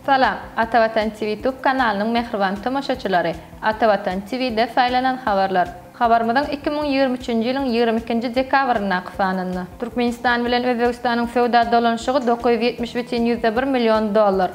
Salam, Atavatan TV Tube kanalynyň mähriban tomaşaçylary! Atavatan TV-de saýlanan habarlar. Habarymyzyň 2023-nji ýylyň 22-nji dekabryndaky sanynda. Türkmenistan bilen Özbegistanyň söwda dolanyşygy 970 bütin ýüzde bir million dollar.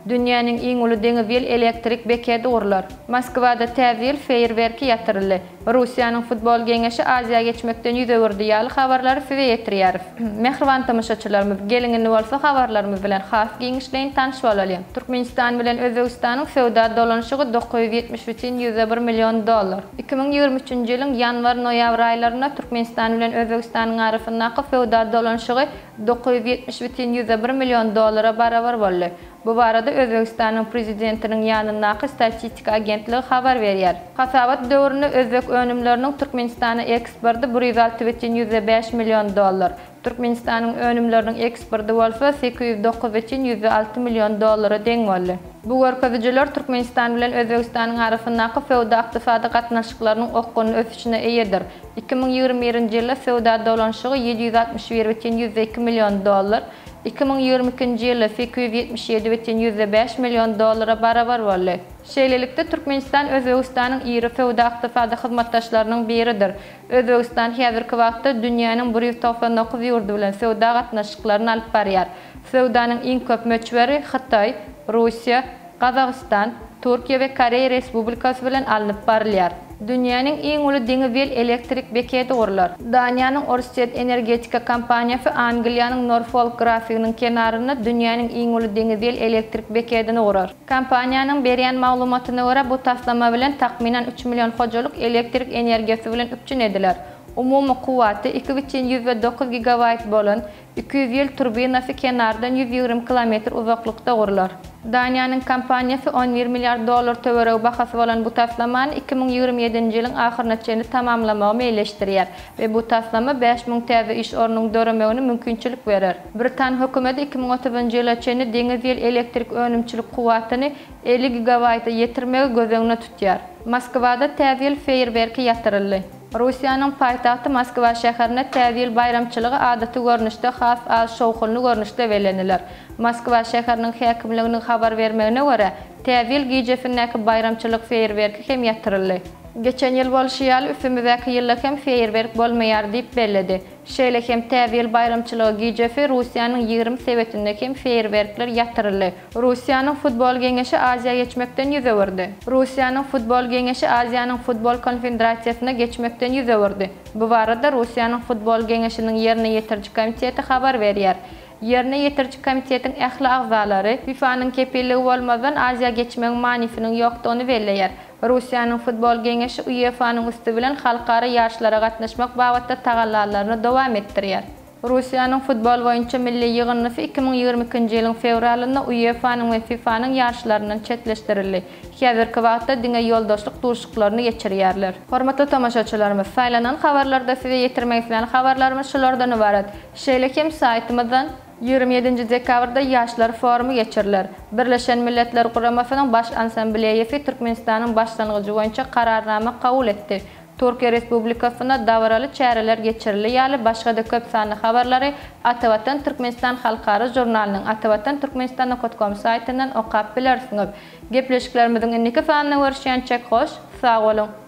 Dünýäniň iň uly deňiz ýel elektrik bekedi gurlar. Moskwada Täze ýyl feýerwerki ýatyryldy. Russiýanyň futbol geňeşi Aziýa geçmekden ýüz öwürdi ýaly habarlary size ýetirýäris. Mähriban tomaşaçylarymyz, geliň indi bolsa habarlarymyz bilen has giňişleýin tanyş bolalyň. Türkmenistan bilen Özbegistanyň söwda dolanyşygy 970 bütin ýüzde bir million dollar. 2023-nji ýylyň ýanwar-noýabr aýlarynda Türkmenistan bilen Özbegistanyň arasyndaky söwda dolanyşygy 970 bütin ýüzde bir million dollara barabar boldy. Bu barada Özbegistanyň Prezidentiniň ýanyndaky Statistika agentligi habar berýär. Hasabat döwründe özbek önümleriniň Türkmenistana eksporty 106 bütin ýüzde bäş million dollar, Türkmenistanyň önümleriniň eksporty bolsa 809 bütin ýüzde alty million dollara deň boldy. Bu görkezijiler Türkmenistan bilen Özbegistanyň arasyndaky söwda-ykdysady gatnaşyklarynyň okgunly ösüşine eýedir. 2021-nji ýylda söwda dolanyşygy 761 bütin ýüzde iki million dollar, 2022-nji ýylda 877 bütin ýüzde bäş million dollara barabar boldy. Şeýlelikde, Türkmenistan Özbegistanyň iri söwda-ykdysady hyzmatdaşlarynyň biridir. Özbegistan häzirki wagtda dünýäniň 199 ýurdy bilen söwda gatnaşyklaryny alyp barýar. Söwdanyň iň köp möçberi Hytaý, Russiýa, Gazagystan, Türkiýe we Koreýa Respublikasy bilen alnyp barylýar. Dünýäniň iň uly deňiz ýel elektrik bekedi gurlar. Daniýanyň Orsted energetika kompaniýasy Angliýanyň Norfolk grafiginiň kenarynda dünýäniň iň uly deňiz ýel elektrik bekedini gurar. Kompaniýanyň berýän maglumatyna görä, bu taslama bilen takmynan üç million hojalyk elektrik energiýasy bilen üpjün ediler. Umumy kuwwaty 2,9 gigawaýt bolan 200 ýel turbinasy kenardan 120 kilometr uzaklykda gurlar. Daniýanyň kompaniýasy 11 milliard dollar töweregi bahasy bolan bu taslamany 2027-nji ýylyň ahyryna çenli tamamlamagy meýilleşdirýär we bu taslama 5000 täze iş ornunyň döremegine mümkinçilik berer. Britan hökümeti 2030-njy ýyla çenli deňiz ýel elektrik önümçilik kuwwatyny 50 gigawaýta ýetirmegi göz öňünde tutýar. Moskwada Täze ýyl feýerwerki ýatyryldy. Russiýanyň paýtagty Moskwa şäherinde Täze ýyl baýramçylygy adaty görnüşde has az şowhunly görnüşde belleniler. Moskwa şäheriniň häkimliginiň habar bermegine görä, Täze ýyl gijesindäki baýramçylyk feýerwerki hem ýatyryldy. Geçen ýyl bolşy ýaly, üstümizdäki ýylda hem feýerwerk bolmaýar diýip belledi. Şeýle hem Täze ýyl baýramçylygy gijesi Russiýanyň 20 sebetinde hem feýerwerkler ýatyryldy. Russiýanyň Futbol geňeşi Aziýa geçmekden ýüz öwürdi. Russiýanyň Futbol geňeşi Aziýanyň Futbol konfederasiýasyna geçmekden ýüz öwürdi. Bu barada Russiýanyň Futbol geňeşiniň Ýerine ýetiriji komiteti habar berýär. Ýerine ýetiriji komitetiň ähli agzalary, FIFA-nyň kepilligi bolmazdan Aziýa geçmegiň manysynyň ýokdugyny belleýär. Russiýanyň Futbol geňeşi UEFA-nyň üsti bilen halkara ýaryşlara gatnaşmak babatda tagallalaryny dowam etdirýär. Russiýanyň futbol boýunça milli ýygyndysy 2022-nji ýylyň fewralynda UEFA-nyň we FIFA-nyň ýaryşlaryndan çetleşdirildi. Häzirki wagtda diňe ýoldaşlyk duşuşyklaryny geçirýärler. Hormatly tomaşaçylarymyz, saýlanan habarlarda size ýetirmek islän habarlarymyz şulardan ybarat. Şeýle hem saýtymyzdan 27-nji dekabrda Ýaşlar forumy geçiriler. Birleşen Milletler Guramasynyň Baş Assambleýasy Türkmenistanyň başlangyjy boýunça Kararnama kabul etdi. Türkiýe Respublikasynda dabaraly çäreler geçirildi ýaly başga-da köp sanly habarlary Atavatan Türkmenistan halkara žurnalynyň atavatan türkmenistan nokat kom saýtyndan okap bilersiňiz. Gepleşiklerimiziň indiki sanynda görüşýänçäk hoş, sag boluň!